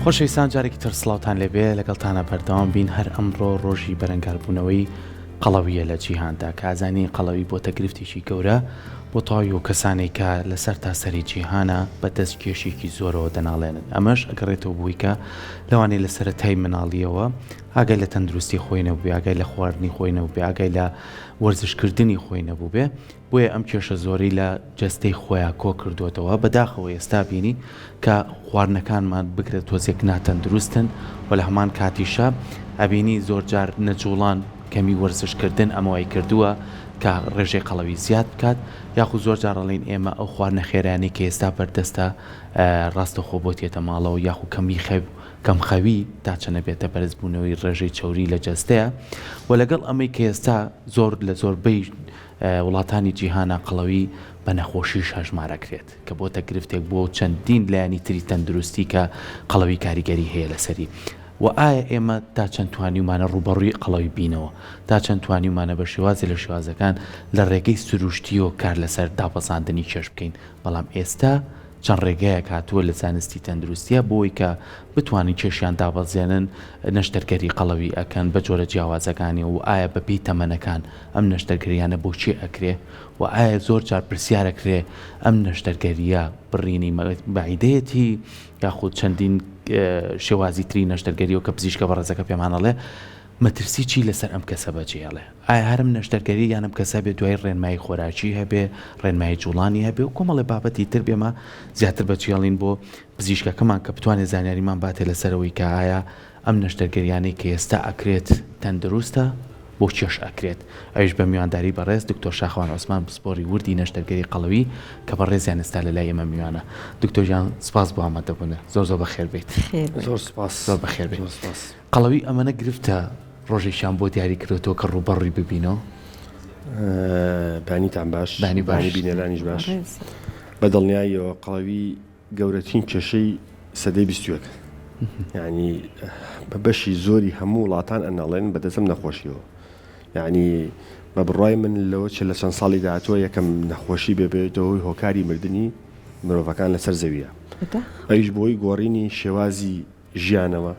خۆشەویستان جارێکی تر سڵاوتان لێبێ لەگەڵتانە بەردەوام بین هەر ئەمڕۆ ڕۆژی بەرەنگاربوونەوەی قەڵەویە لە جیهاندا کە ئازانی قەڵەوی بۆتە گرفتێکی گەورە بۆ تەواوی و کەسانێک کە لەسەر تا سەری جیهانە بە دەست کێشێکی زۆرەوە دەناڵێنن ئەمەش ئەگەڕێتەوە بووی کە لەوانەیە لە سەرەتای مناڵیەوە ئاگای لە تەندروستی خۆی نەبووبێ، ئاگای لە خواردنی خۆی نەبووبێ، ئاگای لە وەرزشکردنی خۆی نەبووبێ، بۆیە ئەم کێشە زۆرەی لە جەستەی خۆیا کۆ کردۆتەوە، بەداخەوە ئێستا بینی کە خواردنەکانمان بگرە تۆزێک ناتەندروستن و لە هەمان کاتیشا ئەبینی زۆرجار نەجوڵان، کەمی وەرزشکردن ئەمە وای کردووە کە ڕێژەی قەڵەوی زیاد بکات، یاخود زۆرجار ئەڵێین ئێمە ئەو خواردنە خێرایانەی کە ئێستا بەردەستە ڕاستەوخۆ بۆت یەتە ماڵەوە یاخود کەمی خەو کەمخەوی تا چەنە بێتە بەرزبوونەوەی ڕێژەی چەوری لە جەستەیە و لەگەڵ ئەمەی کە ئێستا زۆر لە زۆربەی وڵاتانی جیهانا قەڵەوی بە نەخۆشیش هەژمارەکرێت کە بۆتە گرفتێک بۆ چەندین لایەنی تری تەندروستی کە قەڵەوی کاریگەری هەیە لەسەری و ئایا ئێمە تا چەند توانیومانە ڕووبەڕووی قەڵەوی بینەوە تا چەند توانیومانە بە شێوازێ لە شێوازەکان لە ڕێگەی سروشتیەوە کار لەسەر دابەزاندنی کێش بکەین بەڵام ئێستا چەند ڕێگایەک هاتووە لە زانستی تەندروستیا بۆی کە بتوانن کێشیان دابەزێنن نەشتەرگەری قەڵەوی ئەکەن بە جۆرە جیاوازەکانی و ئایا بە پێی تەمەنەکان ئەم نەشتەرگەریانە بۆ کێ ئەکرێ و ئایا زۆر جار پرسیار ئەکرێ ئەم نەشتەرگەریە بڕینی مەعیدەیەتی یاخود چەندین شێوازی تری نەشتەرگەریەوە کە پزیشکە بەڕێزەکە پێمان ئەڵێ مەترسی چی لەسەر ئەم کەسە بەجێهێڵێ؟ ئایا هەر ئەم نەشتەرگەریە یان ئەم کەسە بێ دوای ڕێنمایی خۆراکی هەبێ، ڕێنمایی جوڵانی هەبێ و کۆمەڵێ بابەتی تر بێمە زیاتر بەجێڵین بۆ پزیشکەکەمان کە بتوانێ زانیاریمان باتێ لەسەر ئەوەی کە ئایا ئەم نەشتەرگەریانەی کە ئێستا ئەکرێت تەندروستە بۆ کێش ئەکرێت ئەویش بە میوانداری بەڕێز دکتۆر شاخەوان عوسمان پسپۆری وردی نەشتەرگەری قەڵەوی کە بەڕێزیان ئێستا لەلای ئێمە میوانە دکتۆر گیان سپاس بۆ ئامادەبوونت زۆر زۆر بەخێر بێیت. زۆر سپاس. زۆر بەخێر بێیت. زۆر سپاس. قەڵەوی ئەمەنە گرفتە ڕۆژێکیان بۆ دیاری کردۆتەوە کە ڕووبەڕووی ببینەوە؟ بەیانیتان باش، بەیانی باش. بەیانی بینەرانیش باش. بە دڵنیاییەوە قەڵەوی گەورەترین کێشەی سەدەی 21 یعنی بە بەشی زۆری هەموو وڵاتان ئەناڵێن بەدەستم نەخۆشیەوە یعنی بە بڕای من لەوە چ لە چەند ساڵی داهاتووە یەکەم نەخۆشی بێبێتەوە هۆی هۆکاری مردنی مرۆڤەکان لەسەر زەویە ئەویش بۆی گۆڕینی شێوازی ژیانەوە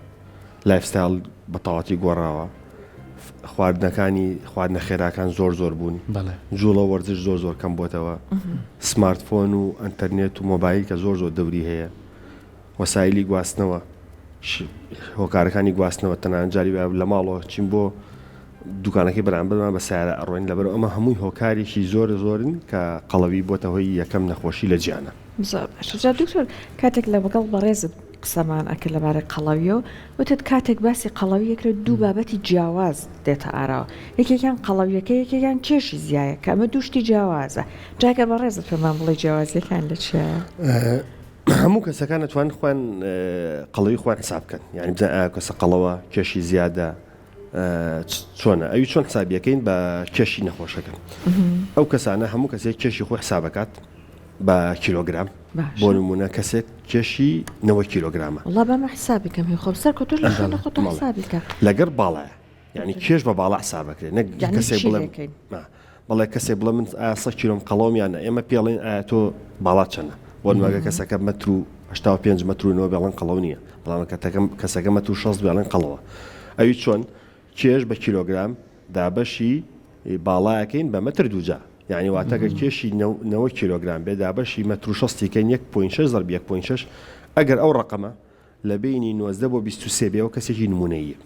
life style بە تەواتی گۆڕاوە خواردنەکانی خواردنە خێراکان زۆر زۆر بوون جوڵە وەرزش زۆر زۆر کەم بۆتەوە smartphone و ئەتەرنێت و مۆبایل کە زۆر زۆر دەوری هەیە وەسایلی گواستنەوە هۆکارەکانی گواستنەوە تەنان جاری لە ماڵەوە چین بۆ دوکانەکەی بەرامبەرمان بە سیارە ئەڕۆین لەبەر ئەمە هەمووی هۆکارێکی زۆر زۆرن کە قەڵەوی بۆتە هۆی یەکەم نەخۆشی لە جیانە. زۆر باشە جا دکتۆر کاتێک لە بەگەڵ بەڕێزت قسەمان ئەکرد لەبارەی قەڵەویەوە وتت کاتێک باسی قەڵەوی ئەکرێت دوو بابەتی جیاواز دێتە ئاراوە یەکێکیان قەڵەویەکە یەکێکیان کێشی زیایە کە ئەمە دوو شتی جیاوازە جا گەر بەڕێزت پێمان بڵێی جیاوازیەکان لە چیایە؟ هەموو کەسەکان ئەتوانن خۆیان قەڵەوی خۆیان حساب بکەن یعنی بزانن ئایا کەسە قەڵەوە کێشی زیادە چۆنە ئەوی چۆن حسابیەکەین بە کێشی نەخۆشەکە ئەو کەسانە هەموو کەسێک کێشی خۆی حسابەکات بە کیلۆگرام بۆ نمونە کەسێک کێشی 90 کیلۆگرامە وەڵا بەمە حسابی کەم هی خۆم سەر کۆتۆش لە شوێنە خۆتۆ حسابی کە لەگەر باڵایە یعنی کێش بە باڵا حسابەکرێت نەک کەسێک بڵێ بەڵێ کەسێک بڵێ من ئایا 100 کیلۆم قەڵەوم یان ئێمە پێڵین ئایا تۆ باڵا چەنە بۆ نماگە کەسەکە مەتر و 85 مەتر و نەوە بێڵن قەڵەو نییە بەڵام کەتەکەم کەسەکە مەتر و 60 بێڵن قەڵەوە ئەوی چۆن کێش بە کیلۆگرام دابەشی باڵایەکەین بە مەتر دووجا یانی واتە گەر کێشی 90 کیلۆگرام بێ دابەشی مەتر و شەستی کەین یەک point شەش زەرب یەک point شەش ئەگەر ئەو ڕەقەمە لە بەینی 19 بۆ 23 بێ ئەوە کەسێکی نموونەییە.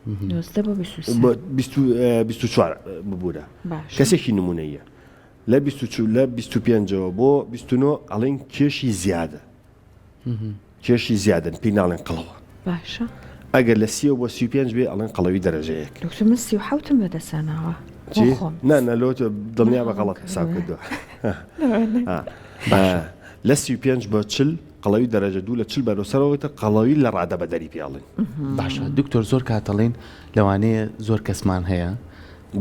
19 بۆ 23. 24 ببوورە باشە. کەسێکی نموونەییە. لە 24 لە 25ەوە بۆ 29 ئەڵێن کێشی زیادە. کێشی زیادن پێی ناڵێن قەڵەوە. باشە. ئەگەر لە سیەوە بۆ 35 بێ ئەڵێن قەڵەوی دەرەجە یەک. دکتۆر من 37م بەدەست هێناوە بۆ خۆم. نا نا لۆ تۆ دڵنیا بە غەڵەت حساب کردووە. باشە لە 35 بۆ 40 قەڵەوی دەرەجە دوو لە 40 بەرەو سەرەوە تر قەڵەوی لە ڕادە بەدەری پێ ئەڵێن. باشە دکتۆر زۆر کات ئەڵێن لەوانەیە زۆر کەسمان هەیە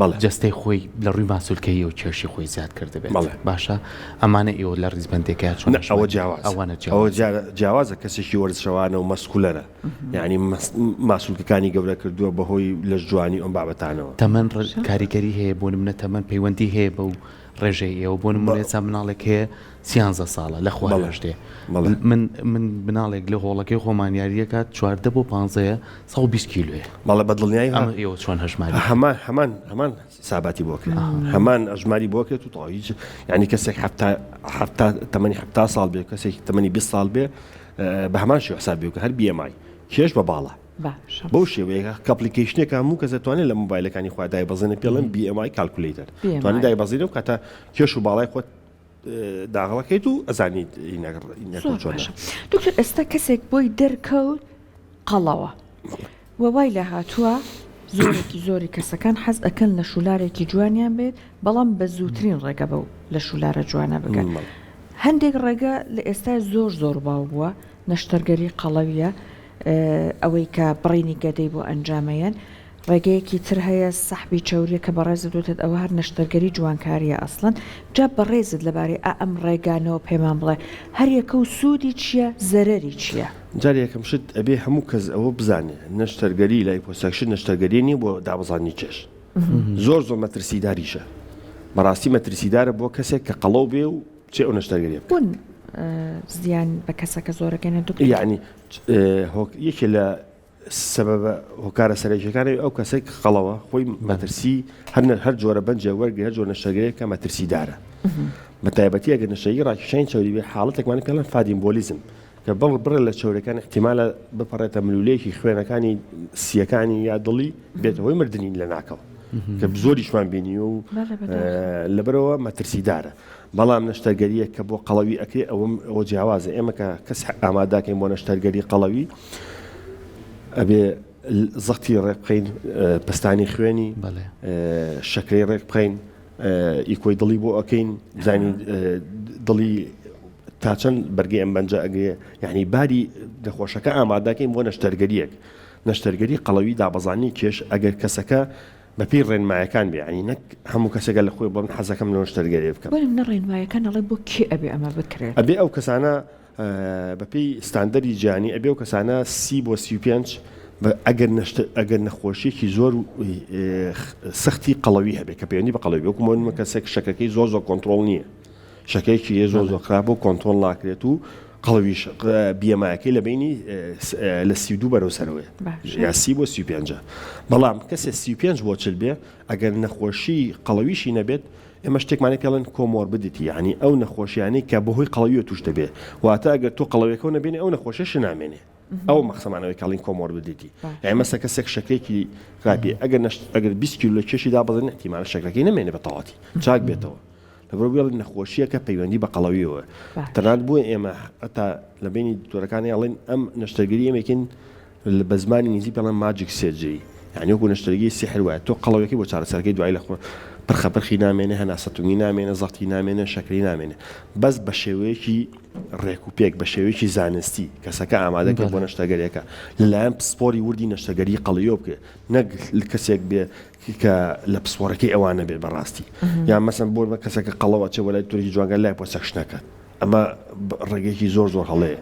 بەڵێ. جەستەی خۆی لە ڕووی ماسولکەییەوە کێشی خۆی زیاد کردبێت بەڵێ. باشە ئەمانە ئێوە لە ڕیزبەندێکە چۆن نا ئەوە جیاوازە ئەوانە ئەوە جیاوازە جیا جیاوازە کەسێکی وەرزشەوانە و muscular ە یانی ماسولکەکانی گەورە کردووە بەهۆی لەشجوانی ئەم بابەتانەوە. تەمەن کاریگەری هەیە بۆ نمونە تەمەن پەیوەندی هەیە بەو. ڕێژەی ئێوە بۆ نمونە ئێستا مناڵێک هەیە سیانزە ساڵە لە خوارەش دێ من من مناڵێک لە هۆڵەکەی خۆمان یاریەکات چواردە بۆ پانزەیە 120 کیلۆیە بەڵێ بە دڵنیایی ئەمە ئێوە چۆن هەژماری هەمان هەمان هەمان ساباتی بۆ کرێت هەمان ئەژماری بۆ کرێت و تەواو هیچ یعنی کەسێک حەفتا حەفتا تەمەنی حەفتا ساڵ بێ کەسێک تەمەنی 20 ساڵ بێ بە هەمان شێوە حساب بێ هەر BMI کێش بە باڵا باشە بەو شێوەیە کە application ێکە هەموو کەس دەتوانێت لە مۆبایلەکانی خۆیان دایبەزێنێ پێڵێن BMI calculator BMI. توانێت دایبەزێنێ و کاتە کێش و باڵای خۆت اه، داغڵەکەیت و ئەزانیت ئینەکە ئینەکە زۆر چۆنە باشە دکتۆر ئێستا کەسێک بۆی دەرکەوت قەڵەوە و وای لێ هاتووە زۆرێکی زۆری کەسەکان حەز ئەکەن لەشولارێکی جوانیان بێت بەڵام بە زووترین ڕێگە بەو لەشولارە جوانە بگەن هەندێک ڕێگە لە ئێستا زۆر زۆر باو بووە نەشتەرگەری قەڵەویە ئەوەی کە بڕینی گەدەی بۆ ئەنجامەیەن ڕێگەیەکی تر هەیە سەحبی چەوریە کە بەڕێزت وتت ئەوە هەر نەشتەرگەری جوانکاریە ئەسڵەن جا بەڕێزت لەبارەی ئا ئەم ڕێگانەوە پێمان بڵێ هەر یەکە و سوودی چیە زەرەری چیە؟ جار یەکەم شت ئەبێ هەموو کەس ئەوە بزانێ نەشتەرگەری liposuction نەشتەرگەری نیە بۆ دابەزاندنی کێش زۆر زۆر مەترسیداریشە بەڕاستی مەترسیدارە بۆ کەسێک کە قەڵەو بێ و بچێ ئەو نەشتەرگەریە بکات. بۆ زیان بە کەسەکە زۆرەگەنێ دکتۆر؟ یەعنی یەکێ لە سەبەبە هۆکارە سەرەکیەکانی ئەو کەسێک قەڵەوە خۆی مەترسی هەر هەر جۆرە بەنجێ وەرگری هەر جۆرە نەشتەرگەریەک کە مەترسیدارە بە تایبەتی ئەگەر نەشتەرگەری ڕاکێشانی چەوری بێ حاڵەتێکمان پێڵێن fat embolism کە بڵ بڕێ لە چەورەکان احتیمالە بپەڕێتە ملولەیەکی خوێنەکانی سیەکانی یا دڵی بێتە هۆی مردنی لە ناکەوە کە زۆریشمان بینیوە و لەبەرەوە مەترسیدارە بەڵام نەشتەرگەرییەک کە بۆ قەڵەوی ئەکرێ ئەوە ئەوە جیاوازە ئێمە کە کەس ئاماداکەین بۆ نەشتەرگەری قەڵەوی ئەبێ زەختی ڕێک بخەین پستانی خوێنی شەکرەی ڕێک بخەین ئیکۆی دڵی بۆ ئەەکەین بزانین دڵی تا چەند بەرگەی ئەم بەنجە ئەگرێ یعنی باری نەخۆشەکە ئامادەکەین بۆ نەشتەرگەریەک نەشتەرگەری قەڵەوی دابەزانی کێش ئەگەر کەسەکە بەپێی ڕێنمایەکان بێ یانی نەک هەموو کەسێکە لە خۆی بڵێ من حەزەکەم لە نەشتەرگەری بکەم. بۆ نمونە ڕێنمایەکان ئەڵێ بۆ کێ ئەبێ ئەمە بکرێت؟ ئەبێ ئەو کەسانە بەپێی ستاندەری جیهانی ئەبێ ئەو کەسانە سی بۆ 35 ئەگەر نەشت ئەگەر نەخۆشیەکی زۆر سەختی قەڵەوی هەبێ کە پەیوەندی بە قەڵەوی وەکو مۆنمە کەسێک شەکرەکەی زۆر زۆر کۆنترۆڵ نییە شەکرەیەکی هەیە زۆر زۆر خراپە و کۆنترۆڵ ناکرێت و قەڵەویش BMI ەکەی لە بینی لە 32 بەرەو سەرەوەیە یا سی بۆ 35 بەڵام کەسێ 35 بۆ چل بێ ئەگەر نەخۆشی قەڵەویشی نەبێت ئێمە شتێکمانی پێڵێن comorbidity یعنی ئەو نەخۆشیانەی کە بەهۆی قەڵەویە توش دەبێت واتە ئەگەر تۆ قەڵەویەکەو نەبینی ئەو نەخۆشیش نامێنێ ئەو مەخسەمانەوەی کاڵین comorbidity یعنی مەسە کەسێک شەکرێکی خراپی ئەگەر نەشت ئەگەر 20 کیلۆ لە کێشی دابەزێنێ احتیمالە شەکرەکەی نەمێنێ بە تەواوەتی چاک بێتەوە لەبەر وێڵی نەخۆشییەکە پەیوەندی بە قەڵەویەوە تەنانەت بۆیە ئێمە هەتا لە بینی دکتۆرەکانی ئەڵێن ئەم نەشتەرگەری ئێمەکەین بە زمانی ئینگلیزی پێڵێن magic surgery یعنی وەکو نەشتەرگەری سیحر وایە تۆ قەڵەویەکەی بۆ چارەسەرەکەی دوای لە خۆ پرخە پرخی نامێنێ هەناسەتونگی نامێنێ زەختی نامێنێ شەکری نامێنێ بەس بە شێوەیەکی ڕێک و پێک بە شێوەیەکی زانستی کەسەکە ئامادە کرد بۆ نەشتەرگەریەکە لەلایەن پسپۆری وردی نەشتەرگەری قەڵیۆ بکرێت نەک کەسێک بێ کە لە پسپۆرەکەی ئەوان نەبێت بەڕاستی یان مەسەن بۆ بە کەسەکە قەڵەوە چێ وەلای تورکی جوانگەر liposuction نەکات ئەمە ڕێگەیەکی زۆر زۆر هەڵەیە.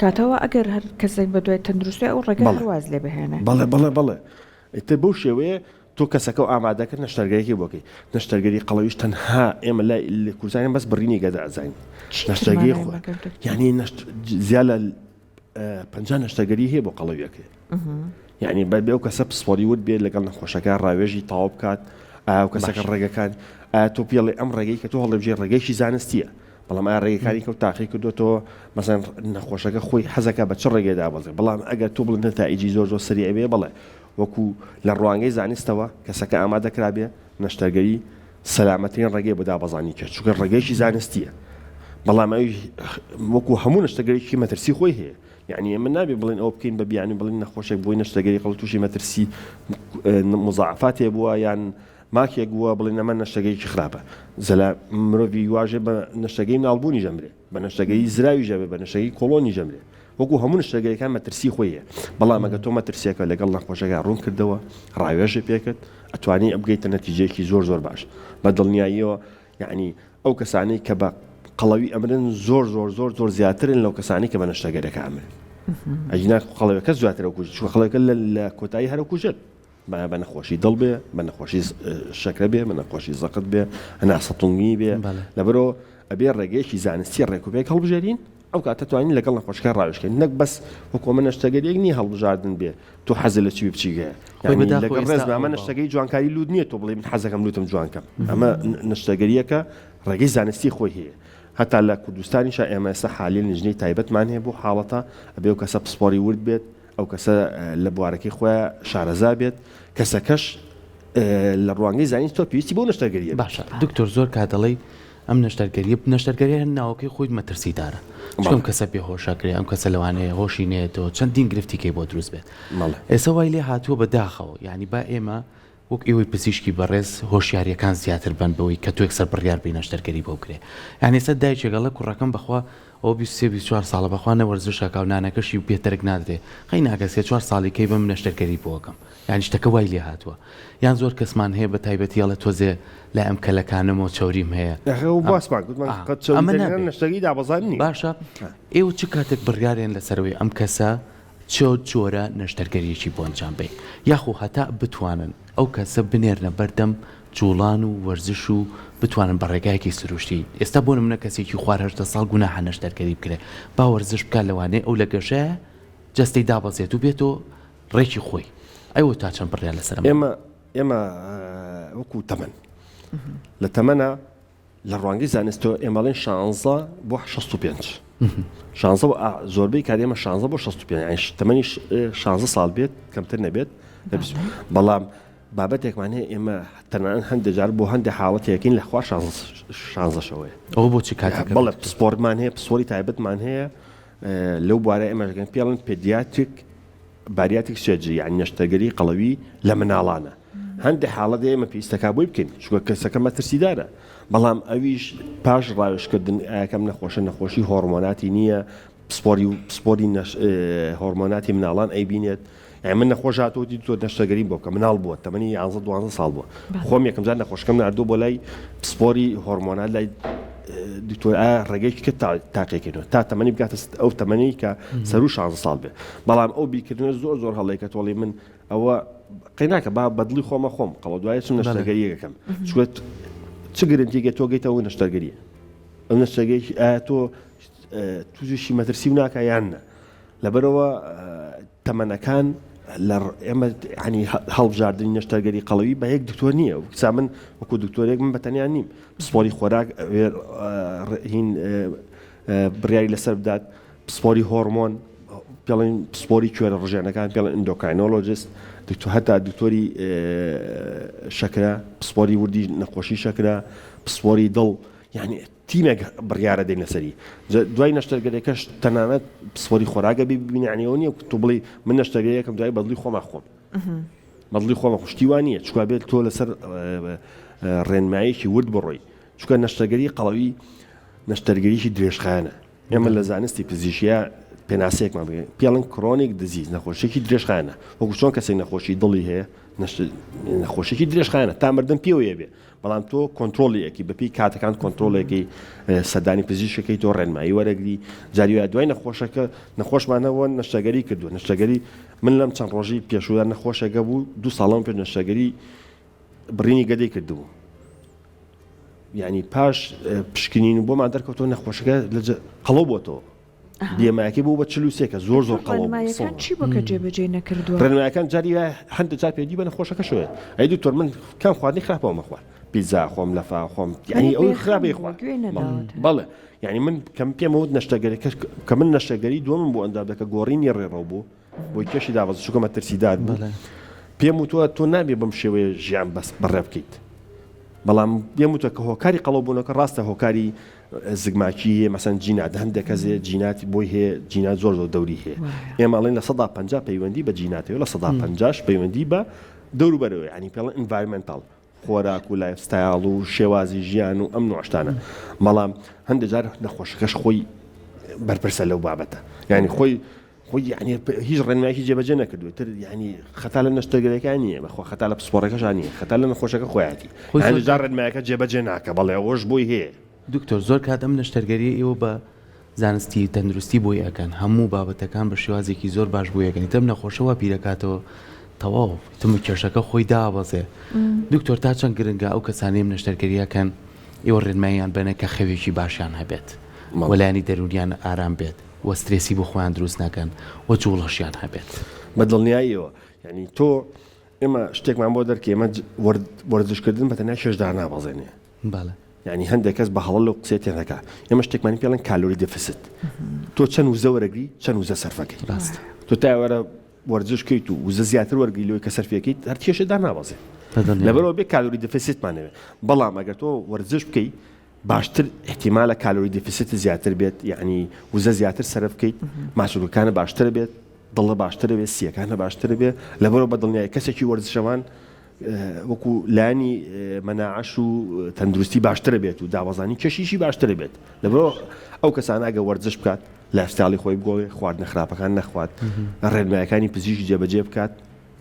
کاتەوە ئەگەر هەر کەسێک بە دوای تەندروستی ئەو ڕێگە هەر واز لێ بهێنێ. بەڵێ بەڵێ بەڵێ ئیتر بەو شێوەیە تۆ کەسەکە و ئامادەکرد نەشتەرگەریەکی بۆ کەی نەشتەرگەری قەڵەویش تەنها ئێمە لای لە کوردستان بەس بڕینی گەدە ئەزانین نەشتەرگەری خۆ یعنی نەشت زیاد لە 50 نەشتەرگەری هەیە بۆ قەڵەویەکەی یعنی بە بێ ئەو کەسە پسپۆری ورد بێت لەگەڵ نەخۆشەکە ڕاوێژی تەواو بکات ئایا ئەو کەسەکە ڕێگەکان ئایا تۆ پێڵێ ئەم ڕێگەی کە تۆ هەڵدەبژێ ڕێگەیەکی زانستیە بەڵام ئایا ڕێگەکانی کەوت تاقی کردوێتەوە مەسەن نەخۆشەکە خۆی حەزەکە بە چ ڕێگەی دابەزێ بەڵام ئەگەر تۆ بڵێ نەتائیجی زۆر زۆر سەری ئەبێ بەڵێ وەکو لە ڕوانگەی زانستەوە کەسەکە ئامادە کرابێ نەشتەرگەری سەلامەترین ڕێگەی بۆ دابەزانی کێش چونکە ڕێگەیەکی زانستیە بەڵام ئەویش وەکو هەموو نەشتەرگەریی مەترسی خۆی هەیە یعنی ئێمە نابێ بڵێن ئەوە بکەین بە بیانی بڵێن نەخۆشێک بۆی نەشتەرگەری قەڵ تووشی مەترسی مزاعفاتێ بووە یان ماکێک بووە بڵێن ئەمە نەشتەرگەریی خراپە زەلا مرۆڤی واژێ بە نەشتەرگەری مناڵبوونی ژەمرێ بە نەشتەرگەری زراوی ژەبێ بە نەشتەرگەری کۆڵۆنی ژەمرێ وەکو هەموو نەشتەرگەریەکان مەترسی خۆی هەیە بەڵام ئەگەر تۆ مەترسیەکە لەگەڵ نەخۆشەکە ڕوون کردەوە ڕاوێژی پێکرد ئەتوانی بگەیتە نەتیجەیەکی زۆر زۆر باش بە دڵنیاییەوە یعنی ئەو کەسانەی کە بە قەڵەوی ئەمرن زۆر زۆر زۆر زۆر زیاترن لەو کەسانی کە بە نەشتەرگەریەکە ئەمرن ئەگینا قەڵەوەکە زیاتر ئەو کوژێت چونکە قەڵەوەکە لە کۆتایی هەرە کوژێت. بە نەخۆشی دڵ بێ، بە نەخۆشی شەکرە بێ، بە نەخۆشی زەقت بێ، هەناسەتونگی بێ، لەبەرئەوە ئەبێ ڕێگەیەکی زانستی ڕێکوپێک هەڵبژێرین، ئەو کاتە توانین لەگەڵ نەخۆشەکە ڕاوێژ کەین، نەک بەس وەکو ئەمە نەشتەرگەریەک نییە هەڵبژاردن بێ تۆ حەزت لە چی بێ بچی گەیە. خۆی یانی بەداخەوە لەگەڵ ئێستا ڕێزما ئەوە ئەمە باوە. نەشتەرگەری جوانکاری لووت نییە تۆ بڵێی من حەزەکەم لووتم جوان کەم، ئەمە نەشتەرگەریەکە ڕێگەی زانستی خۆی هەیە. هەتا لە کوردستانیشا ئێمە ئێستا حالیەن لیژنەی تایبەتمان هەیە بۆ حاڵەتە، ئەبێ ئەو کەسە پسپۆڕی ورد بێت، ئەو کەسە لە بوارەکەی خۆیا شارەزا بێت، کەسەکەش لە ڕوانگەی زانستەوە پێویستی بەو نەشتەرگەرییە بێت. باشە دکتۆر زۆر کات دەڵێی ئەم نەشتەرگەرییە، نەشتەرگەرییە هەر ناوەکەی خۆی مەترسیدارە، چونکە ئەم کەسە بێهۆشە کرێ، ئەم کەسە لەوانەیە هۆشی نەیەتەوە، چەندین گرفتی کەی بۆ دروست بێت. ئێستا وای لێ هاتووە بە داخەوە، یانی با ئێمە وەک ئێوەی پزیشکی بەڕێز هۆشیاریەکان زیاتر بن بەوەی کە تۆ یەکسەر بڕیار بەی نەشتەرگەری بۆ بکرێ یانی ئێستا دایکێک ئەڵێ کوڕەکەم بەخوا ئەوە 23 24 ساڵە بەخوا نە وەرزش ئەکا و نانەکەشی پێ تەرک نادرێ قەی ناکە سێ چوار ساڵی کەی بم نەشتەرگەری بۆ ئەکەم یانی شتەکە وای لێ هاتووە یان زۆر کەسمان هەیە بە تایبەتی ئەڵێ تۆزێ لای ئەم کەلەکانەمەوە چەوریم هەیە ئەخە و باسمان گوتمان ئا قەت چەوری ئەمە دەرهێنان نابێ نەشتەرگەری دابەزاندن نییە باشە ئێوە چ کاتێک بڕیارێن لەسەرەوەی ئەم کەسە چ جۆرە نەشتەرگەریەکی بۆ ئەنجام بەین یاخۆ هەتا بتوانن ئەو کەسە بنێرنە بەردەم جوڵان و وەرزش و بتوانن بە ڕێگایەکی سروشتی ئێستا بۆ نمونە کەسێکی خوار 18 ساڵ گوناحە نەشتەرگەری بکرێ با وەرزش بکات لەوانەیە ئەو لە گەشەیە جەستەی دابەزێت و بێتەوە ڕێکی خۆی ئەوە تا چەند بڕیار لەسەر ئەمە ئێمە ئێمە وەکو تەمەن لە تەمەنە لە ڕوانگەی زانستەوە ئێمە ئەڵێن شانزە بۆ 65 شانزە زۆربەی کات ئێمە شانزە بۆ 65 یعنی تەمەنی شانزە ساڵ بێت کەمتر نەبێت بەڵام بابەتێکمان هەیە ئێمە تەنانەت هەندێک جار بۆ هەندێک حاڵەتێکین لە خوار شانزەشەوەیە ئەوە بۆ چی کاتێک بەڵێ پسپۆرمان هەیە پسپۆری تایبەتمان هەیە لەو بوارە ئێمەژگەن پێڵن pediatric bariatric surgery یانی نەشتەرگەری قەڵەوی لە مناڵانە هەندێک حاڵەت هەیە ئێمە پێویستەکا بۆی بکەین چونکە کەسەکە مەترسیدارە بەڵام ئەویش پاش ڕاوێژکردن ئایا ئەم نەخۆشە نەخۆشی هۆرمۆناتی نییە پسپۆری و پسپۆری هۆرمۆناتی مناڵان ئەیبینێت یانی من نەخۆش هاتووە وتی دکتۆر نەشتەرگەریم بۆ بکە مناڵ بووە تەمەنی 11 12 ساڵ بووە خۆم یەکەم جار نەخۆشەکەم ناردووە بۆ لای پسپۆری هۆرمۆنات لای دکتۆر ئایا ڕێگەیەکی کرد تاقیکردنەوە تا تەمەنی بگاتە ئەو تەمەنی کە سەرو 16 ساڵ بێ بەڵام ئەو بیرکردنەوە زۆر زۆر هەڵەیە کە تۆڵی من ئەوە قەیناکە با بەدڵی خۆمە خۆم قەڵە دوای چم نەشتەرگەریەکەم چوە چ گرنتیگە تۆ گەیتەوە نەشتەرگەریە ئەو نەشتەرگەری ئایا تۆ تووشی مەترسی و ناکە یان نە لەبەرەوە تەمەنەکان لە ئێمە ینی هەڵبژاردنی نەشتەرگەری قەڵەوی بە یەک دکتۆر نییە کچا من وەکو دکتۆرێک من بە تەنیا نیم پسپۆری خۆراک هین بڕیاری لەسەر بدات پسپۆری هۆرمۆن پێڵین پسپۆری کوێرە ڕژێنەکان پێڵێن endocrinologist دکتۆر هەتا دکتۆری شەکرە پسپۆری وردی نەخۆشی شەکرە پسپۆری دڵ یعنی تیمێک بڕیارە دەین لەسەری دوای نەشتەرگەریەکەش تەنانەت پسپۆری خۆراکە بی ببینی یعنی ئەوە نییە تۆ بڵێی من نەشتەرگەریەکەم دوای بەدڵی خۆما خۆم بەدڵی خۆمە خوشتی وان نییە چکا بێت تۆ لەسەر ڕێنمایەکی ورد بڕۆی چکە نەشتەرگەری قەڵەوی نەشتەرگەریی درێژخایەنە ئێمە لە زانستی پزیشکیا پێناسەیەکمان بکەین پێڵن chronic disease نەخۆشیێکی درێژخایەنە وەکو چۆن کەسێک نەخۆشی دڵی هەیە نەخۆشیێکی درێژخایەنە تا مردن پێوەیە بێ بەڵام تۆ کۆنترۆڵی ئەکی بەپێی کاتەکان کۆنترۆڵێکی سەردانی پزیشکەکەی تۆ ڕێنمایی وەرەگری جاری وایە دوای نەخۆشەکە نەخۆشمانەوە نەشتەرگەری کردووە نەشتەرگەری من لەم چەند ڕۆژی پێشودا نەخۆشێکە بوو دوو ساڵم پێش نەشتەرگەری بڕینی گەدەی کردبوو یعنی پاش پشکنین و بۆمان دەرکەوتەوە نەخۆشەکە لە قەڵەو بۆتەوە بێمایەکەی بوو بە 43 کە زۆر زۆر قەڵەو بوو. ڕێنمایەکان چی بوو کە جێبەجێی نەکردووە؟ ڕێنمایەکان جاری وایە هەندێک جار پێدی بە نەخۆشەکەشەوەیە ئەی دکتۆر من کام خواردنی خراپەوە مەخوارد پیتزا خۆم لەفا خۆم یعنی ئەوی خراپەی خوارد گوێی نەداوەتە. بەڵێ یعنی من کەم پێم وت نەشتەرگەری کە من نەشتەرگەری دووەمم بۆ ئەنجام دا کە گۆڕینی ڕێڕەو بوو بۆی کێشی دابەزی چونکە مەترسیدار بوو پێم وتووە تۆ نابێ بەم شێوەیە ژیان بەس بەڕێ بکەیت بەڵام پێم وتووە کە هۆکاری قەڵەوبوونەکە ڕاستە هۆکاری زگماکی هەیە مەسەن جینات هەندێک کەس هەیە جیناتی بۆی هەیە جینات زۆر زۆر دەوری هەیە ئێمە ئەڵێن 50% پەیوەندی بە جیناتەوە 50% پەیوەندی بە دەوروبەرەوە ینی پێڵێن environmental خۆراک و lifestyle و شێوازی ژیان و ئەم نوعە شتانە بەڵام هەندێک جار نەخۆشەکەش خۆی بەرپرسە لەو بابەتە یعنی خۆی خۆی یعنی هیچ ڕێنمایەکی جێبەجێ نەکردووە تر یعنی خەتا لە نەشتەرگەرەکان نییە بەخوا خەتا لە پسپۆڕەکەشان نییە خەتا لە نەخۆشەکە خۆیەتی خۆی هەندێک زۆر جار ڕێنمایەکە جێبەجێ ناکە بەڵێ ئەوەش بۆی هەیە. دکتۆر زۆر کات ئەم نەشتەرگەریە ئێوە بە زانستی تەندروستی بۆی ئەکەن هەموو بابەتەکان بە شێوازێکی زۆر باش بۆی ئەکەن ئیتر ئەم نەخۆشە وا بیرەکاتەوە. تەواو تم کێشەکە خۆی دابەزێ. دکتۆر تا چەند گرنگە ئەو کەسانەی ئەم نەشتەرگەرییەکەن ئێوە ڕێنماییان بەنە کە خەوێکی باشیان هەبێت و لایەنی دەروونیان ئارام بێت و سترێسی بۆ خۆیان دروست نەکەن و جوڵەشیان هەبێت؟ بە دڵنیاییەوە یانی تۆ ئێمە شتێکمان بۆ دەرکە ئێمە وەرزشکردن بە تەنیا کێش دانابەزێنێ. بەڵێ. یانی هەندێک کەس بە هەڵە لەو قسەیە تێنەکا. ئێمە شتێکمان پێ ئەڵێن calorie deficit. تۆ چەند وزە وەرەگری چەند وزە سەرفەکەی. ڕاستە. تۆ تا ئێوارە وەرزش کەیت و وزە زیاتر وەرگری لەوەی کە سەرفیەکەیت هەر کێشە دانابەزێ. لەبەرئەوە بێ calorie deficit مان نەبێ. بەڵام ئەگەر تۆ وەرزش بکەی باشتر ئیحتیمالە calorie deficit زیاتر بێت یعنی وزە زیاتر سەرف بکەیت ماسولکەکانە باشتر بێت دڵە باشتر بێت سیەکانە باشتر بێت لەبەرەوە بە دڵنیایی کەسێکی وەرزشەوان وەکو لایەنی مەناعەش و تەندروستی باشترە بێت و دابەزانی کێشیشی باشترە بێت لەبەرەوە ئەو کەسانە ئەگە وەرزش بکات lifestyle ی خۆی بگۆڕێ خواردنە خراپەکان نەخوات ڕێنمایەکانی پزیشک جێبەجێ بکات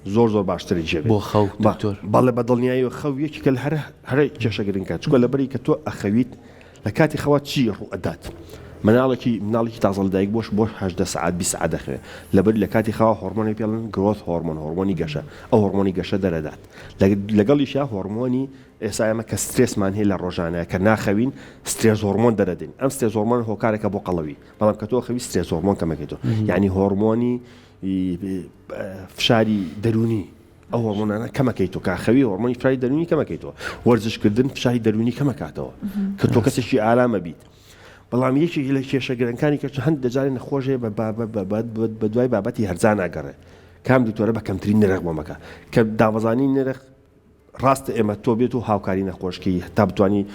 زۆر زۆر باشترە جێ بۆ خەو دکتۆر بەڵێ بە دڵنیاییەوە خەو یەکێکە لە هەرە هەرە کێشە گرنگە چونکە لەبەری کە تۆ ئەخەویت لە کاتی خەوا چی ڕوو ئەدات مناڵێکی مناڵێکی تازە لەدایک بۆش بۆ 18 سەعات 20 سەعات دەخەوێ لەبەر لە کاتی خەوا هۆرمۆنێک پێڵن growth hormone هۆرمۆنی گەشە ئەو هۆرمۆنی گەشە دەرەدات لەگەڵیشا هۆرمۆنی ئێستا ئێمە کە سترێسمان هەیە لە ڕۆژانە کە ناخەوین stress hormone دەرەدەین ئەم stress hormone هۆکارێکە بۆ قەڵەوی بەڵام کە تۆ خەوی stress hormone کەمەکەیتەوە یعنی هۆرمۆنی فشاری دەروونی ئەو هۆرمۆنانە کەمەکەیتەوە کە خەوی هۆرمۆنی فشاری دەروونی کەمەکەیتەوە وەرزشکردن فشاری دەروونی کەمەکاتەوە کە تۆ کەسێکی ئارامە بیت بەڵام یەکێک لە کێشە گرنگەکانی کە هەند دەجارێ نەخۆش هەیە بە دوای بابەتی هەرزان ناگەڕێ کام دکتۆرە بە کەمترین نرخ بۆ مەکە کە دابەزانی نرخ ڕاستە ئێمە تۆ بێت و هاوکاری نەخۆشکەی هەتا بتانی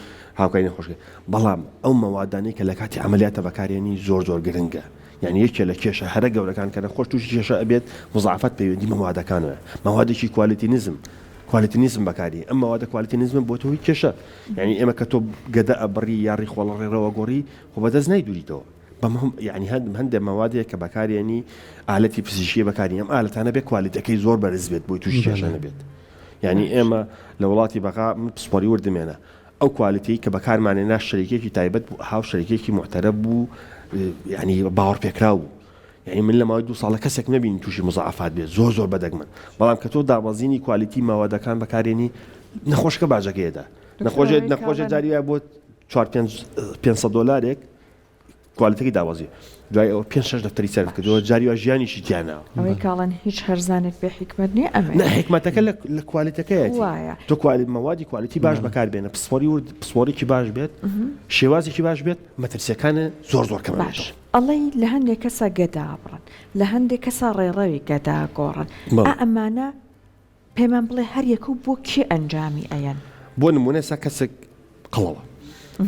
هاوکاری نەخۆشکەی بەڵام ئەو مەوادانەی کە لە کاتی عملیاتە بەکارێنی زۆر زۆر گرنگە یعنی یەکێ لە کێشە هەرە گەورەکان کە نەخۆش تووشی کێشە ئەبێت مزاعفات پەیوەندی مەوادەکانەوە مەوادێکی quality نزم quality نزم بەکاری ئەم مەوادە quality نزم بۆ تۆی کێشە یعنی ئێمە کە تۆ گەدە ئەبڕی یا ڕیخۆڵە ڕێڕەوە گۆڕی خۆ بەدەست نایدوریتەوە بەم یعنی هەند هەندێک مەوادێک کە بەکارێنی ئالەتی پزیشکی بەکاری ئەم ئالەتانە بێ quality ەکەی زۆر بەرز بێت بۆی تووشی کێشە نەبێت یانی ئێمە لە وڵاتی بەغا من پسپۆری وردمێنە ئەو quality ی کە بەکارمانێ نا شەریکێکی تایبەت بوو هاو شەریکێکی معتەرە بوو یعنی باوەڕپێکراو بوو یعنی من لە ماوەی دو ساڵە کەسێک نەبینی تووشی مزاعفات بێت زۆر زۆر بەدەگمەن بەڵام کە تۆ دابەزینی quality ماوەدەکان بەکارێنی نەخۆشکە باجەکەیدا نەخۆشێت نەخۆشە جاری بۆ 4 500 دلارێک quality ەکەی دابەزی دوای ئەوە پێنج شەش دەفتەری سەرف کردەوە جاری وا ژیانیشی تیا ناوە. ئەوەی کاڵەن هیچ هەرزانێک بێ حیکمەت نیە ئەمەیە. نا حیکمەتەکە لە لە quality ەکەیەتی وایە. تۆ quality مەوادی quality باش بەکار بێنە پسپۆری ورد پسپۆریکی باش بێت شێوازێکی باش بێت مەترسیەکانە زۆر زۆر کەم باش ئەڵێی لە هەندێک کەسا گەدە ئەبڕن لە هەندێک کەسا ڕێڕەوی گەدە ئەگۆڕن ئا ئەمانە پێمان بڵێ هەر یەکە و بۆ کێ ئەنجامی ئەیەن؟ بۆ نمونە ئێستا کەسێک قەڵەوە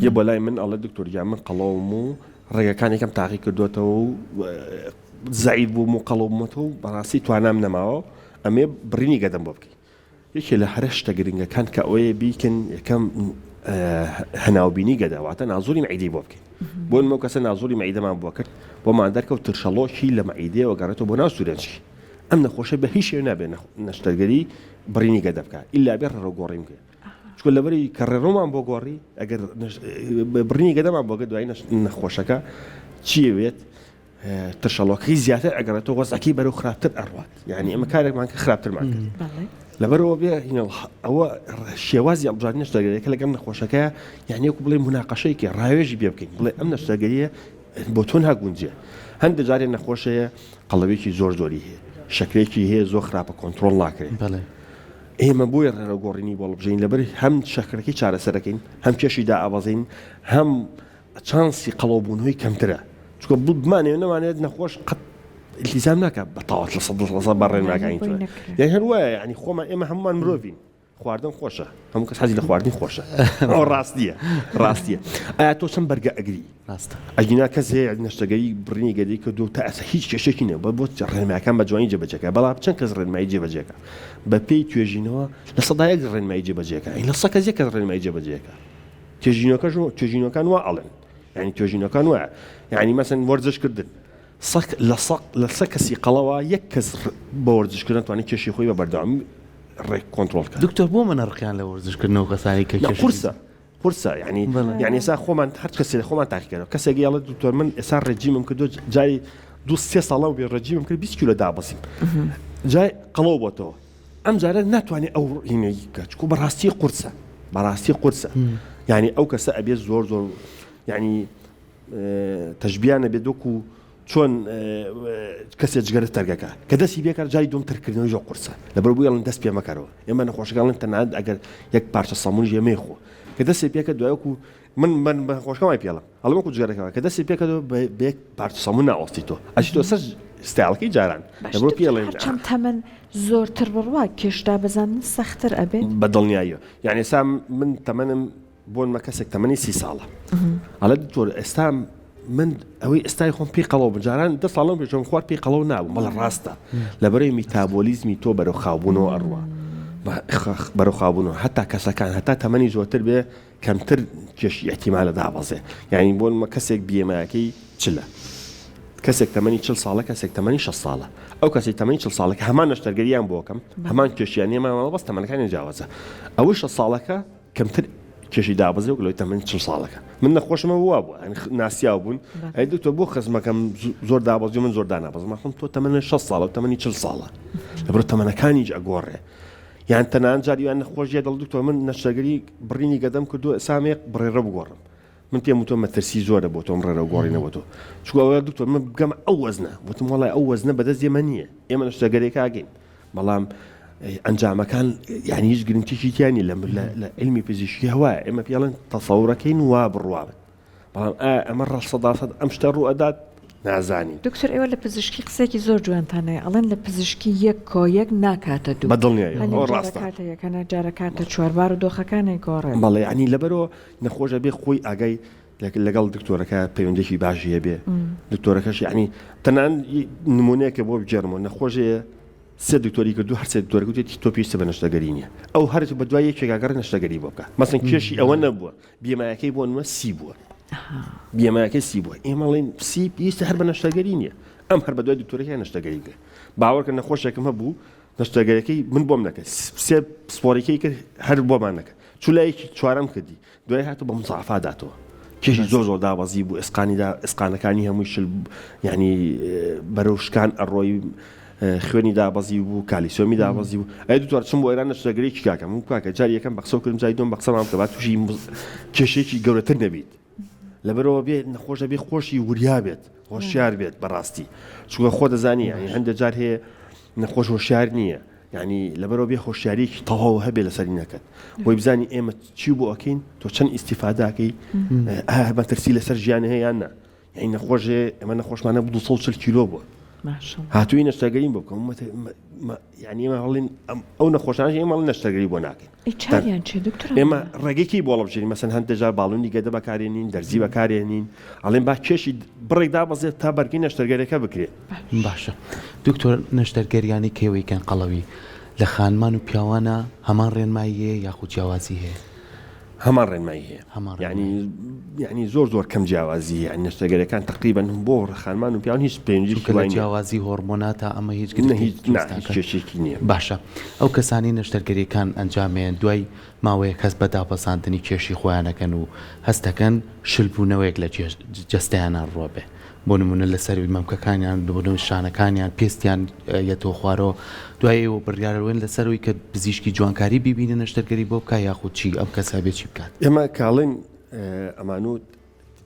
یە بۆ لای من ئەڵێ دکتۆر گیان من قەڵەوم و ڕێگەکانێکم تاقی کردوێتەوە و زەعیف بووم و قەڵەو بوومەتەوە و بەڕاستی توانام نەماوە ئەمێ بڕینی گەدەم بۆ بکەی یەکێ لە هەرە شتە گرنگەکان کە ئەوەیە بیکەن یەکەم هەناوبینی گەدە واتە نازوری مەعیدەی بۆ بکەین بۆ نموونە کەسە نازوری مەعیدەمان بۆ کرد بۆمان دەرکەوت ترشەڵۆکی لە مەعیدەیەوە گەڕێتەوە بۆ ناو سورێنچکی ئەم نەخۆشە بە هیچ شێوەیەک نابێت نەشتەرگەری بڕینی گەدە بکات ئیلا بێ ڕێڕەو گۆڕین بکرێت چونکە لەبەری کە ڕێڕەومان بۆ گۆڕی ئەگەر بڕینی گەدەمان بۆ گە دوای نەخۆشەکە چیەوێت ترشەڵۆکەی زیاتر ئەگەڕێتەوە وەزعەکەی بەرەو خراپتر ئەڕوات یعنی ئەمە کارێکمان کە خراپترمان کرد لەبەرەوە بێ ئەوە شێوازی هەڵبژاردنی نەشتەرگەریەکە لەگەڵ نەخۆشەکە یعنی وەکو بڵێ مناقەشەیەکی ڕاوێژی پێ بکەین بڵێ ئەم نەشتەرگەریە بۆ تۆ ناگونجێ هەندە جارێ نەخۆشەیە قەڵەویەکی زۆر زۆری هەیە شەکرێکی هەیە زۆر خراپە کۆنترۆڵ ناکرێت بەڵێ. ئێمە بۆیە ڕێڕەو گۆڕینی بۆ هەڵبژێین لەبەر هەم شەکرەکەی چارەسەرەکەین هەم کێشی دائەبەزین هەم چانسی قەڵەوبوونەوەی کەمترە چونکە بمانەوێت نەمانەوێت نەخۆش قەت التزام ناکات بە تەواوەت لە سەد لە سەد بە ڕێنماکانی بۆی تۆ نەکرێت. یان هەر وایە یعنی خۆمان ئێمە هەمومان مرۆڤین خواردن خۆشە هەموو کەس حەزی لە خواردنی خۆشە ئەوە ڕاستیە ڕاستیە ئایا تۆ چەند بەرگە ئەگری ڕاستە ئەگینا کەس هەیە نەشتەگەری بڕینی گەدەی کردو تا ئێستا هیچ کێشێکی نیە بە بۆ ڕێنمایەکان بە جوانی جێبەجێکە بەڵام چەند کەس ڕێنمایی جێبەجێکە بە پێی توێژینەوە 100% ڕێنمایی جێبەجێکە ئەی لە سە کەس یەک کەس ڕێنمایی جێبەجێکە توێژینەوەکەش توێژینەوەکان وا ئەڵێن یعنی توێژینەوەکان وایە یعنی مەسەن وەرزشکردن سەک لە سەق لە سە کەسی قەڵەوە یەک کەس بە وەرزشکردن توانێت کێشی خۆی بە بەردەوامی ڕێک کۆنترۆڵ کات. دکتۆر بۆ منە ڕقیان لە وەرزشکردنەوە کەسانی کە نا کێشی قورسە قورسە یعنی بەڵێ. یعنی ئێستا خۆمان هەر کەسێ خۆمان تاقیکەرەوە کەسێک یاڵێ دکتۆر من ئێستا ڕێجیمم کردو جاری دو سێ ساڵە بێ ڕێجیمم کرد 20 کیلۆ دابەزیم جای قەڵەو بۆتەوە. ئەم جارە ناتوانێت ئەو هینەی بکات چکو بەڕاستی قورسە بەڕاستی قورسە یعنی ئەو کەسە ئەبێ زۆر زۆر یعنی تەشبیانە بێت وەکو چۆن کەسێ جگەرە تەرگەکە کە دەستی بێکار جاری دوم ترکردنەوەی زۆر قورسە لەبەر بووی دەست پێ مەکەرەوە ئێمە نەخۆشەکانڵێن تەنانەت ئەگەر یەک پارچە سەمونیش ئێمەی خۆ کە دەستی پێکە دوای وەکو من من بە نەخۆشەکە وای پێڵم ئەڵێم وەکو جگەرەکە کە دەستی پێکەوە بە یەک پارچە سەمون ناوەستی تۆ ئەچی تۆ سەر ستایڵەکەی جاران باش لەبەر دکتۆر پێڵێن هەرچەند تەمەن زۆرتر بڕوا کێش دابەزاندن سەختتر ئەبێت؟ بە دڵنیاییەوە یعنی ئێستا من تەمەنم بۆنمە کەسێک تەمەنی سی ساڵە ئەڵێ دکتۆر ئێستا من ئەوەی ئێستای خۆم پێی قەڵەو بم جاران دە ساڵم پێشم خوارد پێی قەڵەو نابووم بەڵێ ڕاستە لەبەرەی میتابۆلیزمی تۆ بەرەو خاوبوونەوە ئەڕوا بەرەو خاوبوونەوە هەتا کەسەکان هەتا تەمەنی زۆرتر بێ کەمتر کێشی ئیحتیمالە دابەزێ یعنی بۆنمە کەسێک بیێمایەکەی چلە کەسێک تەمەنی چل ساڵە کەسێک تەمەنی 6 ساڵە ئەو کەسی تەمەنی چل ساڵەکە هەمان نەشتەرگەریان بۆکەم هەمان کێشیان نیە بەس تەمەنەکانی جیاوازە ئەوەی 6 ساڵەکە کەمتر کێشی دابەزێ وەک لەوەی تەمەنی 40 ساڵەکە من نەخۆشمە وا بوو یانی ناسیاو بوون ئەی دکتۆر بۆ خزمەکەم زۆر دابەزی من زۆر دانابەزم خۆم تۆ تەمەنە 6 ساڵە و تەمەنی 40 ساڵە لەبەر تەمەنەکانیش ئەگۆڕێ یان تەنان جاری یان نەخۆشیە دڵ دکتۆر من نەشتەرگەری بڕینی گەدەم کردو ئێسامێک بڕێڕە بگۆڕم من پێم وتۆ مەترسی زۆرە بۆ تۆم ڕێرە گۆڕینە بۆ تۆ چکۆ دکتۆر من بگەم ئەو وەزنە وتم وەڵای ئەو وەزنە بەدەست ئێمە نییە ئێمە نەشتەرگەرێکاگەین بەڵام ئەنجامەکان یعنی هیچ گرنتیکی تیا نیە لە علمی پزیشکی هەوایە ئێمە پێڵێن تەسەورەکەین وا بڕوابن بەڵام ئایا ئەمە ڕەسەداسەد ئەم شتە ڕوو ئەدات نازانین. دکتۆر ئێوە لە پزیشکی قسەیەکی زۆر جوانتان هەیە ئەڵێن لە پزیشکی یەک کۆ یەک ناکاتە دوو بە دڵنیایەوە هەنێک ئەوە جار ڕاستە. ئەکاتە یەک هەنێک جار ئەکاتە چوار بارودۆخەکان ئەیگۆڕێت. بەڵێ یانی لەبەرئەوە نەخۆش ئەبێ خۆی ئاگای لەگەڵ دکتۆرەکە پەیوەندێکی باشی هەبێ دکتۆرەکەش یعنی تەنان نمونەیەکە بۆ بگێڕمەوە نەخۆشەیە سێ دکتۆری کردو هەر سێ دکتۆرەکە وتێتی تۆ پێویستە بە نەشتەرگەری نییە ئەو هەر بە دوای یەکێکا گەڕێ نەشتەرگەری بۆ بکە مەسەن کێشی ئەوە نەبووە بێمایەکەی بۆ نمە سی بووە بێمایەکەی سی بووە ئێمە ڵێن سی پێویستە هەر بە نەشتەرگەری نییە ئەم هەر بە دوای دکتۆرەکە نەشتەرگەری بکە باوەڕکە نەخۆشێکم هەبوو نەشتەرگەرەکەی من بۆم نەکرد سێ پسپۆڕیکەی کرد هەر بۆمان نەکرد چوو لایەکی چوارەم کردی دوای هاتوو بە مزعفا داتەوە کێشی زۆر زۆر دابەزی بوو ئێسقانی دا ئێسقانەکانی هەمووی شل یعنی بەرەو شکان ئەڕۆی خوێنی دابەزی بوو کالیسۆمی دابەزی بوو ئەی دوتوار چم بۆ ئێران نەشتەرگەرێکی کاکە من کاکە جاری یەکەم بە قسە کردم جاری دوم بە قسەمان بکە با تووشی کێشێکی گەورەتر نەبیت لەبەرەوە بێ نەخۆشە بێ خۆشی وریا بێت هۆشیار بێت بەڕاستی چونکە خۆ دەزانی یعنی هەندێک جار هەیە نەخۆش هۆشیار نییە یعنی لەبەرەوە بێ هۆشیاریەکی تەواو هەبێ لەسەری نەکەت بۆی بزانی ئێمە چی بۆ ئەکەین تۆ چەند ئیسیفاداکەی مەترسی لەسەر ژیان هەیە یان نا یعنی نەخۆشێ ئێمە نەخۆشمانە 240 کیلۆ بووە هاتووی نەشتەرگەریم بۆ بکەم یعنی ئێمە هەڵین ئەو نەخۆشانش ئێمە نەشتەرگەری بۆ ناکەین چاریان چێ دکتۆر ئێمە ڕێگەی بۆ هەڵبژێرین مەسەن هەندێک جار باڵونی گەدە بەکارێنین دەرزی بەکارێنین ئەڵێن با کێشی بڕێک دابەزێت تا بەرگی نەشتەرگەرەکە بکرێت باشە دکتۆر نەشتەرگەریانی کێوەی کەن قەڵەوی لە خانمان و پیاوانە هەمان ڕێنمایی هەیە یاخود جیاوازی هەیە؟ هەمان ڕێنمایی هەیە یعنی یعنی زۆر زۆر کەم جیاوازی هەیە یعنی نەشتەرگەریەکان تقریبا بۆ خانمان و پیاوان هیچ پەیوەندییەکی چونکە لە جیاوازی هۆرمۆناتا ئەمە هیچ گرفتێکی دروست ناکات. کێشەیەکی نییە. باشە ئەو کەسانەی نەشتەرگەریەکان ئەنجامەیەن دوای ماوەیەک هەست بە دابەزاندنی کێشی خۆیان ئەکەن و هەست دەکەن شلبوونەوەیەک لە جەستەیانا ڕووەبێ بۆ نموونە لە سەروی مەمکەکانیان بۆ نموونە شانەکانیان پێستیان یەتەوە خوارەوە دوای ئێوە بڕیارەوەن لەسەر ئەوەی کە پزیشکی جوانکاری بیبینە نەشتەرگەری بۆ بکا یاخود چی ئەم کەسە بێ چی بکات؟ ئێمە کاڵین ئەمانوت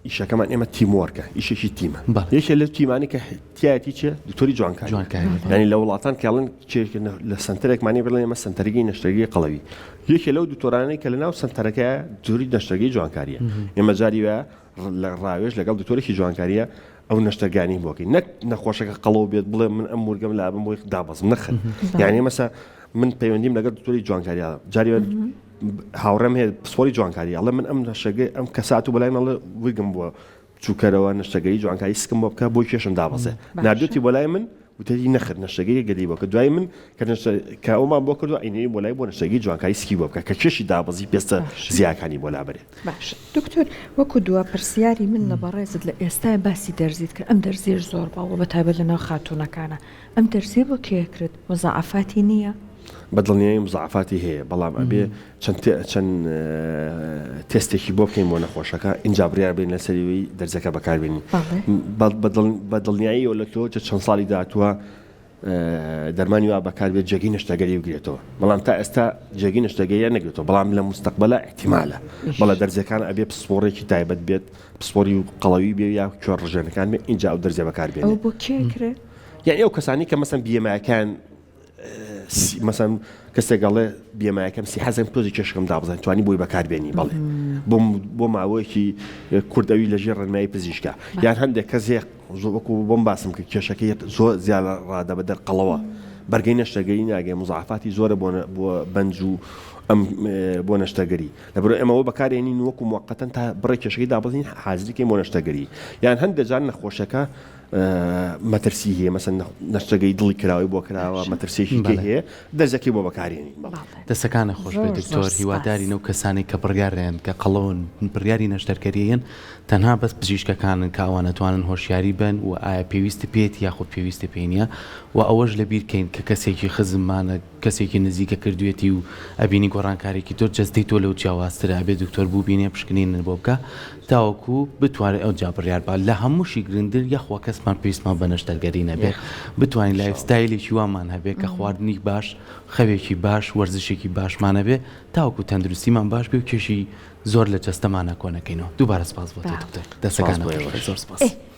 ئیشەکەمان ئێمە teamwork ە ئیشێکی تیمە یەکێ لە تیمانی کە تایەتی چێ دکتۆری جوانکاری ینی لە وڵاتان کاڵن لە سنتەرێکمانی بڵێن ئێمە سنتەرگی نەشتەرگی قەڵەوی یەکێ لەو دکتۆرانەی کە لە ناو سنتەرەکە جوری نەشتەرگی جوانکاریە ئێمە جاری وایە لە ڕاوێژ لەگەڵ دکتۆرێکی جوانکاریە ئەو نەشتەرگانی بۆکەی نەک نەخۆشەکە قەڵەو بێت بڵێ من ئەم ورگەم لابم بۆی دابەزم نەخر یعنی مەسە من پەیوەندیم لەگەڵ دکتۆری جوانکاریا جاری هاوڕێم هەیە پسپۆری جوانکاری ئەڵێ من ئەم نەشەگەی ئەم کەسات و بەلای مەڵێ ورگم بووە چووکەرەوە نەشتەگەری جوانکاری سکم بۆ بکە بۆی کێشم دابەزێ ناردوتی بۆ لای من وتەی نەخر نەشتەگەری گەدەی بۆ کە دوای من کە نەشتە کە ئەومان بۆ کردو عینەی بۆ لای بۆ نەشتەرگەری جوانکاری سکی بۆ بکە کە کێشی دابەزی پێستە زیاکانی بۆ لابەرێ. باشە دکتۆر وەکو دوا پرسیاری من لە بەڕێزت لە ئێستایا باسی دەرزیت کرد ئەم دەرزیەش زۆر باوە بە تایبەت لە ناو خاتوونەکانا ئەم دەرزیە بۆ کێ ئەکرێت مزاعەفاتی نییە؟ بە دڵنیایی مزاعەفاتی هەیە بەڵام ئەبێ چەند چەند تێستێکی بۆ بکەین بۆ نەخۆشەکە ئینجا بڕیار بین لەسەری وی دەرزەکە بەکاربێنین بە دڵنیاییەوە لە تۆ چەند ساڵی داهاتووە. دەرمانی وا بەکاربێت جێگەی نەشتەرگەری بگرێتەوە بەڵام تا ئێستا جێگەی نەشتەرگەریان نەگرێتەوە بەڵام لە مستەقبەلا ئیحتیمالە بەڵێ دەرزیەکان ئەبێ پسپۆڕێکی تایبەت بێت پسپۆری و قەڵەوی بێ یا کوێر ڕژێنەکان بێ ئینجا ئەو دەرزیە بەکار بێنێ. ئەوە بۆ کێ کرێ؟ یانی ئەو کەسانی کە مەسەن بیەمایەکان مەسەن کەسێک ئەڵێ بیەمایەکەم سی حەزم تۆزی کێشەکەم دابزانین توانی بۆی بەکاربێنی بەڵێ بۆ بۆ ماوەیەکی کورت ئەوی لەژێر ڕێنمایی پزیشکە یان هەندێک کەس هەیە زۆر وەکو بۆم باسم کرد کێشەکەی زۆر زیاد لە ڕادە بەدەر قەڵەوە بەرگەی نەشتەرگەری ناگەی مزاعفاتی زۆرە بۆ بۆ بەنج و ئەم بۆ نەشتەرگەری لەبەر ئێمەوە بەکارێنین وەکو موقتەن تا بڕێک کێشەکەی دابەزین حازری کەین بۆ نەشتەرگەری یان هەندێک جار نەخۆشەکە مەترسی هەیە مەسەن نەشتەرگەری دڵی کراوەی بۆ کراوە مەترسیەکی کەی هەیە دەرزەکەی بۆ بەکارێنین بەڵێ. دەستەکانت خۆش بێت دکتۆر هیوادارین ئەو کەسانەی کە بڕیاریان کە قەڵەون بڕیاری نەشتەرگەریەن تەنها بەس پزیشکەکانن کە ئەوان ئەتوانن هۆشیاری بەن و ئایا پێویستی پێیەتی یاخود پێویستی پێی نیە و ئەوەش لەبیر کەین کە کەسێکی خزممانە کەسێکی نزیکە کردوێتی و ئەبینی گۆڕانکارێکی تۆ جەستەی تۆ لەو جیاوازترە ئەبێ دکتۆر بوبینێ پشکنینت بۆ بکا تاوەکو بتوانێت ئەوجا بڕیار با لە هەمووشی گرنگتر یاخوا کەسمان پێویستمان بە نەشتەرگەری نەبێ بتوانین life style ێکی وامان هەبێ کە خواردنی باش خەوێکی باش وەرزشێکی باشمان هەبێ تاوەکو تەندروستیمان باش بێ و کێشی زۆر لە جەستەمانا کۆنەکەینەوە دووبارە سپاس بۆ تۆ دکتۆر دەستەکانت خۆش بێت زۆر سپاس.